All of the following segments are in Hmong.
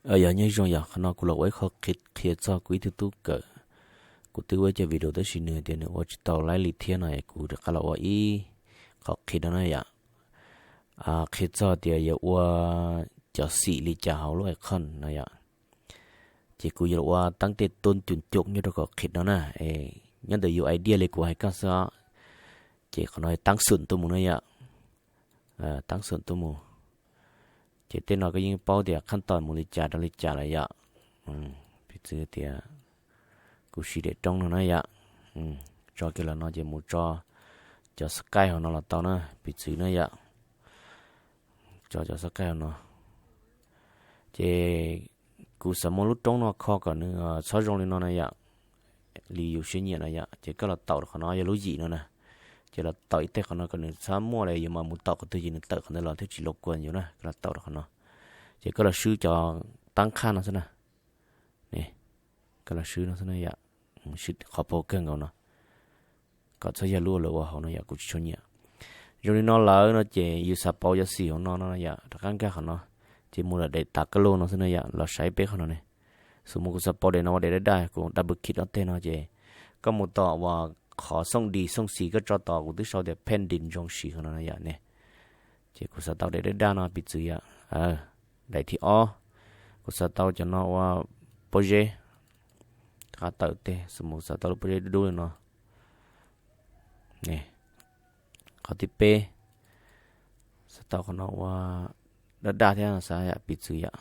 Yog nyob zoo yom, qhov no kuv los ua ib qho qhia txog kuv ib tug tub kawm. Kuv twb ua ib co video tab sis nws tias nws ua tsis tau laib li thiab no es kuv rov qab los ua ib qho qhia no na yom. Qhia txog tias yuav ua cov xim li cas hauv lub icon no yom. Ces kuv yuav los ua tab tej tuab cum cum nyob rau qhov qhia no na. Nyob ntawm yus idea li kuv hais koj xwb os. Ces qhov no tab xum tuaj mus na yom. Tab xum tuaj mus. Ces tej no koj yeej paub tias qhab tos mus li cas rau li cas lawm yom. Piv txwv tias kuv siv daim roob no na yom. Tso kiag los no ces mus tso cov sky hauv no los tau na, piv txwv na yom. Tso cov sky hauv no. Ces kuv xav muab lub roob no kho kom nws txhob zoo li no na yom, li yus siab nyiam na yom. Ces koj los taum rau qhov no, yog lub yim no na. Ces los taum ib teg qhov no kom nws txhob muaj li, yus mam mus taum qhov twg ces nws tawm qhov ntawd los thiaj tsis low quality yus na. Koj los taum rau qhov no. Ces koj los swb cov tab qhaj no xwb na. Koj los swb no xwb na yom. Swb qhov paug kawg nkaus no, kom txhob yog lub lawv ua hauv no yom, kuv tsis tshua nyiam. Zoo li no lawm no ces yus xav pauv cov xim hauv no no yom, rov qab nkag qhov no, ces mus lawm daim tas kaj lug no xwb na yom, los saib peb qhov no ne. Xws mus kuv xav pauv daim no ua daim daj daj, kuv daj bw khim ob teg no ces koj mus tom uas qhov xooj dis xooj xis koj tso tod, kuv twb sau tias pending zone siv qhov no yom ne. Ces kuv xav tau daim daj daj no piv txwv yom, daim thib ob, kuv xav tau cov no ua pob zeb, rov qab tawm teg, xws mus xav tau lub pob zeb dub dub li no. Qhov thib peb, xav tau qhov no ua daj daj thiab xav yam piv txwv yom.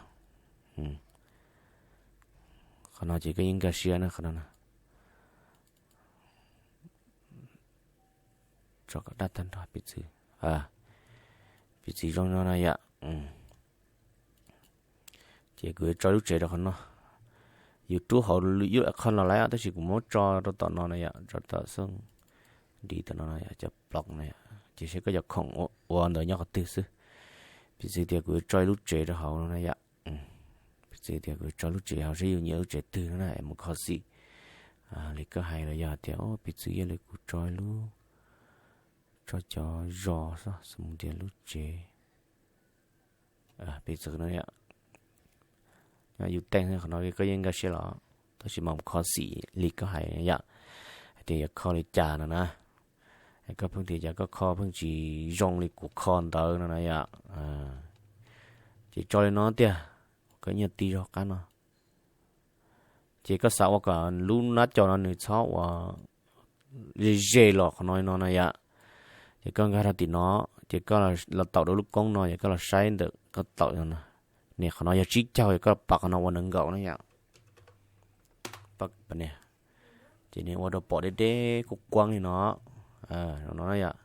Qhov no ces koj yeej nkag siab na qhov no. Tso kom daj tag nrho piv txwv. Piv txwv zoo no na yom. Ces kuv yuav tso lub tsev rau qhov no. Yus rub hauv yus icon los lawm tab sis kuv muab tso rau tom no na yom, tso tom xooj dis tom no na yom, cov block na yom. Ces saib koj cov khoom ua ntawd nyob qhov twg xwb. Piv txwv tias kuv yuav tso ib lub tsev rau hauv no na yom. Piv txwv tias kuv yuav tso lub tsev hauv, saib yus nyiam lub tsev twg no na, mus kho xim li koj hais los yog tias piv txwv yog li kuv tso lub, tso cov zos xwb, xws mus tias lub tsev, piv txwv no yom. Yus teej qhov no koj yeej nkag siab los, tab sis mas mus kho xim li koj hais yom, hais tias yuav kho li cas no na. Koj pheej tias cas koj kho pheej tsis zoo li kuv kho ntawd no na yom. Ces tso li no tiag, koj nyiaj tij zog qab no. Ces koj xav ua kom lub nab cau no nws txhob ua ze ze los qhov no no na yom. Ces koj nkag rau tim no, ces koj los taum rau lub koob no, ces koj los saib ntawm koj taum no. Niam qhov no yog tsib caug, ces koj los pab qhov no ua nees nkaum na yom. Ces nws ua rau pom deb deb kuj kuab li no, no yom.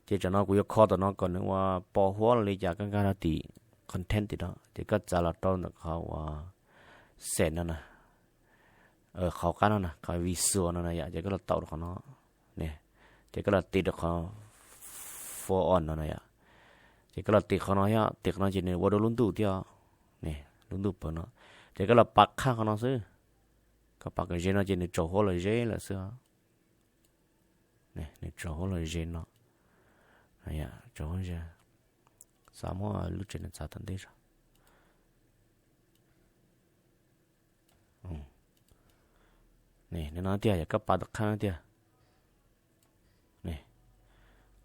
Ces tsam no kuv yuav kho tom no kom nws ua pos huab los li cas koj nkag rau tim content tim no, ces koj txav los rau ntawm qhov ua set no na, qhov qab no na, qhov visual no na yom, ces koj los taum rau qhov no, ces koj los tiv rau qhov form on no na yom. Ces koj los tiv qhov no thiab, tiv qhov no ces nws ua rau lub ntuj thiab, lub ntuj pawg no. Ces koj los pav qhaj qhov no xwb, koj pav kom ze no ces nws tsaus huab los ze lawm xwb. Nws tsaus huab los ze no, tsaus huab ze. Xav muab lub tsev no txav tom ntej zog. No tiag, yog koj pav tom qhab no tiag.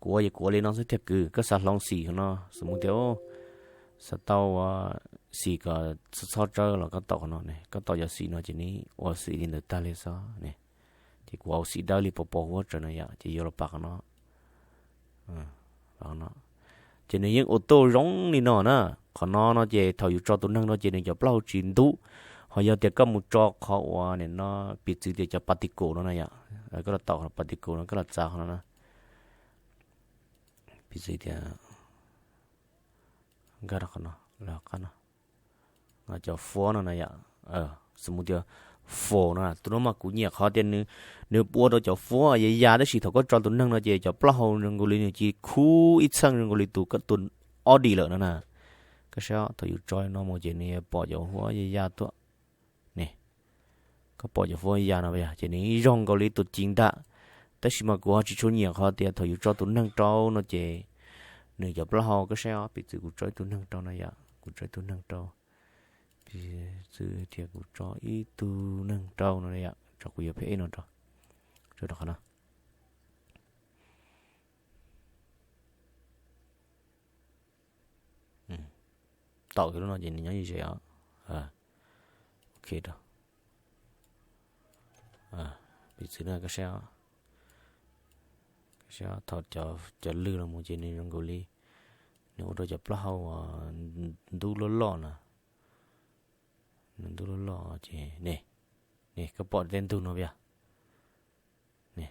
Kuv ua, kuv ua li no xwb tiag kwv, koj xav hloov xim no, xws mus tias xav tau xim kom txhob tsawb los koj taum qhov no, koj taum cov xim no ces nws ua xim li ntawd tag li xwb ne. Ces kuv ua xim dawb li pos pos huab tsaws no yom, ces yuav los pav qhov no. Ces nws yeej ua tuaj zoo li no na. Qhov no no ces thaum yus tso tus neeg no ces nws cov plaub hau tsis ntub. Ho yog tias koj mus tso qhov uas nim no piv txwv tias cov particle no na yom, koj los taum qhov particle no, koj los txav qhov no na. Piv txwv tias nkag rau qhov no, qab no, cov fuab no na yom. Xws mus tias fo no, tus no mas kuv nyiam qhov tias nws ua rau cov fuab ya ya, tab sis thaum koj tso tus neeg no ces cov plaub hau zoo nkaus li nws cia li khub ib txheej zoo nkaus li tus, tus ob D lawm no na. Koj saib thaum yus tso li no mus ces nws pom cov fuab ya ya tuaj ne. Koj pom cov fuab ya ya no yog ces nws zoo nkaus li tus ci ntag. Tab sis mas kuv ho tsis tshua nyiam qhov tias thaum yus tso tus neeg rau no ces nws cov plaub hau, koj saib os, piv txwv kuv tso ib tug neeg rau no yom, kuv tso ib tug neeg rau, piv Xwb thiab kuv tso ib tug neeg rau no yom, tso kuv yuav phem no rau, tso rau qhov no. Tau lub no ces nws nyob ze os. Ok rau. Piv txwv no koj saib, koj saib thaum cov lwg los mus ces nws zoo nkaus li nws ua rau cov plaub hau ntub loj loj na, nws ntub loj loj ces ne, ne koj pom tej ntug no yog,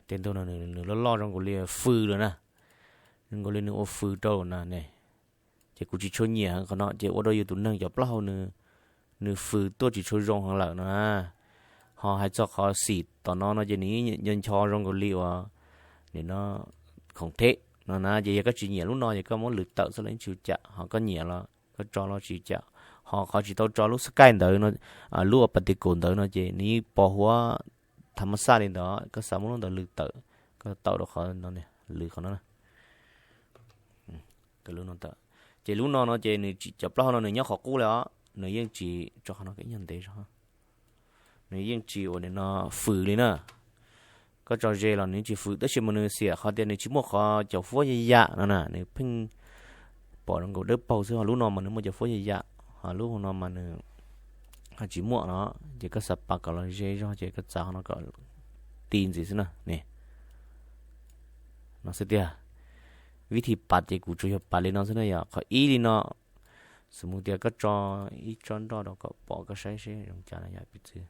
tej ntug no nws loj loj zoo nkaus li fws lawm na, zoo nkaus li nws ua fws rau na ne. Ces kuv tsis tshua nyiam heev qhov no ces ua rau yus tus neeg cov plaub hau nws, nws fws tuaj tsis tshua zoo heev lawm no na. Ho hais txog qhov xim tom no no ces nws nco ncho zoo nkaus li uas nim no khoom theb no na, ces yog koj tsis nyiam lub no ces koj muab lwv tawm xwb los yeej tsis ua cas, ho koj nyiam los koj tso los tsis ua cas. Ho qhov tsis tau tso lub sky ntawd no, lub uas particle ntawd no ces nws yeej pos huab thav mab xaj li ntawd, koj xav muab lub ntawd lwv tawm, koj tau rau qhov no, lwv qhov no. Ces lub no no ces nws cov plaub hau no nws nyob qhov qub li os, nws yeej tsis tso qhov no ib nyuag ntev zog, nws yeej tsis ua nim no fws li na. Koj tso ze los nws tsis fws tab sis mas nws xiam qhov tias nws tsis muaj qhov cov fuab yam yam no na, nws pheej pom zoo nkaus dawb paug xwb, ho lub no mas nws muaj cov fuab yam yam, ho lub no mas nws ho tsis muaj no, ces koj xav pav kom los ze zog ces koj txav qhov no kom ti ntxiv xwb na ne. No xwb tiag. Vib thib pav ces kuv tsuas yog pav li no xwb na yom, qhov ib li no, xws mus tias koj tso ib tsob nroj rau kom pom koj saib seb zoo cas na yom, piv txwv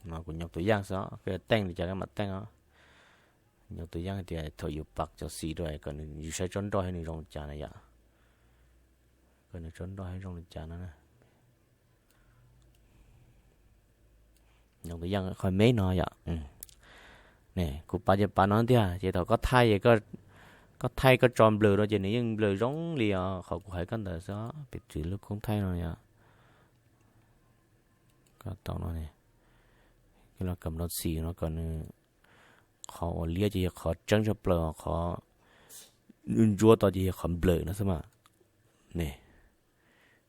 no kuv nyob tus yaj xwb, koj teej li cas koj mam teej os. Nyob tus yaj tias thaum yus pav cov xim rau kom yus saib tsob nroj thiab nws zoo li cas na yom, kom nws tsob nroj thiab zoo li cas no. Nyob tus yaj qhov me no yom, ne kuv pav ces pav no tiag ces thaum koj thaij, koj thaij koj tso nplawm rau ces nws yeej nplawm zoo li os, qhov kuv hais koj ntawd xwb, piv txwv lub koob thaij no yom. Koj tau no, koj los kam nrov xim no kom nws, qhov uas liab ces yog qhov tseeb tshaj plaws, qhov ntsuab to ces yog qhov nplawm no xwb mas. Ne,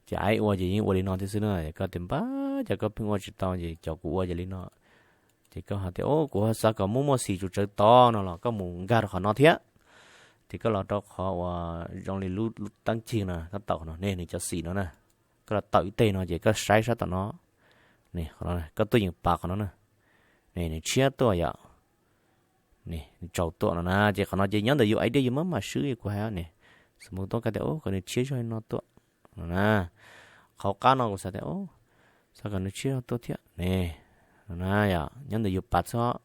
ces aib ua ces yeej ua li no thiab xwb na, koj tias npab cas koj pheej ua tsis tau ces cov kuv ua ces li no. Ces koj ho tias o kuv ho xav kom muaj muaj xim tsuas tsawv tod no los koj mus nkag rau qhov no thiab. Ces koj los rau qhov uas zoo li lub teeb cig no, koj tau qhov no ne, nws cov xim no na, koj los tawm ib teg no ces koj saib sab tom no, ne qhov no koj tuaj yeem pav qhov no na, ne nws tshiab tuaj yom, ne nws tsaus tuaj no na, ces qhov no ces nyob ntawm yus idea yus maj mam swb, kuv hais ne, xws mus tuaj koj tias o kom nws tshiab zog li no tuaj no na, qhov qab no kuv xav tias o xav kom nws tshiab zog tuaj thiab ne, no na yom, nyob ntawm yus pav xwb.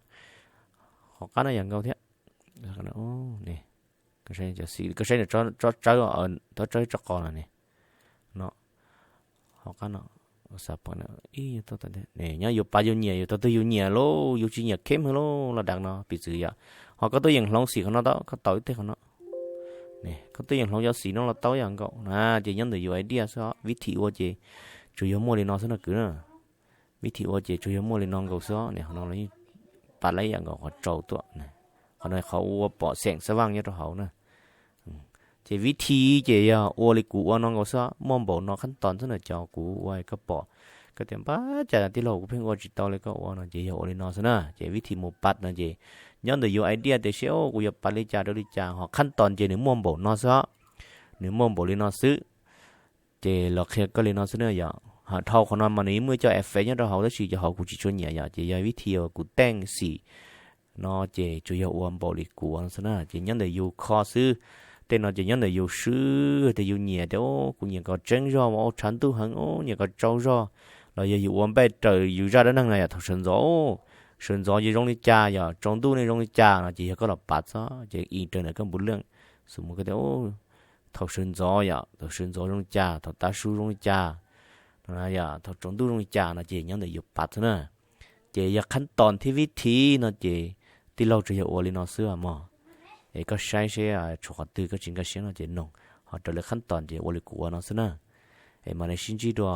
Qhov qab no yam nkaus thiab, koj saib, koj saib tsob tsawb, tsob tsawb tso qos no ne, no qhov qab no, ib, nyob yus pav yus nyiam, yus tau twg yus nyiam lauj, yus tsis nyiam kheb heev lauj los dav no piv txwv yom. Ho koj tuaj yeem hloov xim qhov no tau, koj tau ib teg qhov no, koj tuaj yeem hloov cov xim no los tau yam nkaus na, ces nyob ntawm yus idea xwb os. Vib thim ua ces tsuas yog muaj li no xwb no kwv na. Vib thim ua ces tsuas yog muaj li no nkaus xwb ne, qhov no los yeej pav lawm yam nkaus qhov tsaus tuaj. Qhov no qhov ua pom xeem xab vaj nyob rau hauv na. Ces vib thim ces yog ua li kuv ua no nkaus xwb, muaj npaum no qhab toos xwb na cov kuv ua koj pom. Koj tias npab cas tij laug kuv pheej ua tsis tau li koj ua no ces yog ua li no xwb na. Ces vib thim mus pav no ces nyob ntawm yus idea tias seb kuv yuav pav li cas rau li cas, ho qhab toos ces nws muaj npaum no xwb, nws muaj npaum li no xwb. Ces los qhia koj li no xwb na yom. Ho dhau qhov no mas nws yeej muaj cov effect nyob rau hauv tab sis cov hauv kuv tsis tshua nyiam yom, ces yog vib thim uas kuv teej xim no ces tsuas yog ua npaum li kuv ua no xwb na, ces nyob ntawm yus kho xwb. Tej no ces nyob ntawm yus swb tias yus nyiam tias kuv nyiam kom tseeb zog mas ua tshav ntuj heev, nyiam kom tsaus zog, los yog yus ua npaj raws yus zaj dab neeg na yom, thaum sawv ntxov, sawv ntxov ces zoo li cas yom, tsaus ntuj ne zoo li cas no ces yog koj los pav xwb ces i raws ntawm koj npu leej. Xws mus koj tias thaum sawv ntxov yom, thaum sawv ntxov zoo li cas, thaum tav su zoo li cas, yom, thaum tsaus ntuj zoo li cas no ces nyob ntawm yus pav xwb na. Ces yog qhab toos thiab vib thim no ces tij laug tsuas yog ua li no xwb mog. Es koj saib seb tshuav qhov twg koj tsis nkag siab no ces noog, ho raws li qhab toos ces ua li kuv ua no xwb na. Es mam li sib ntsib dua.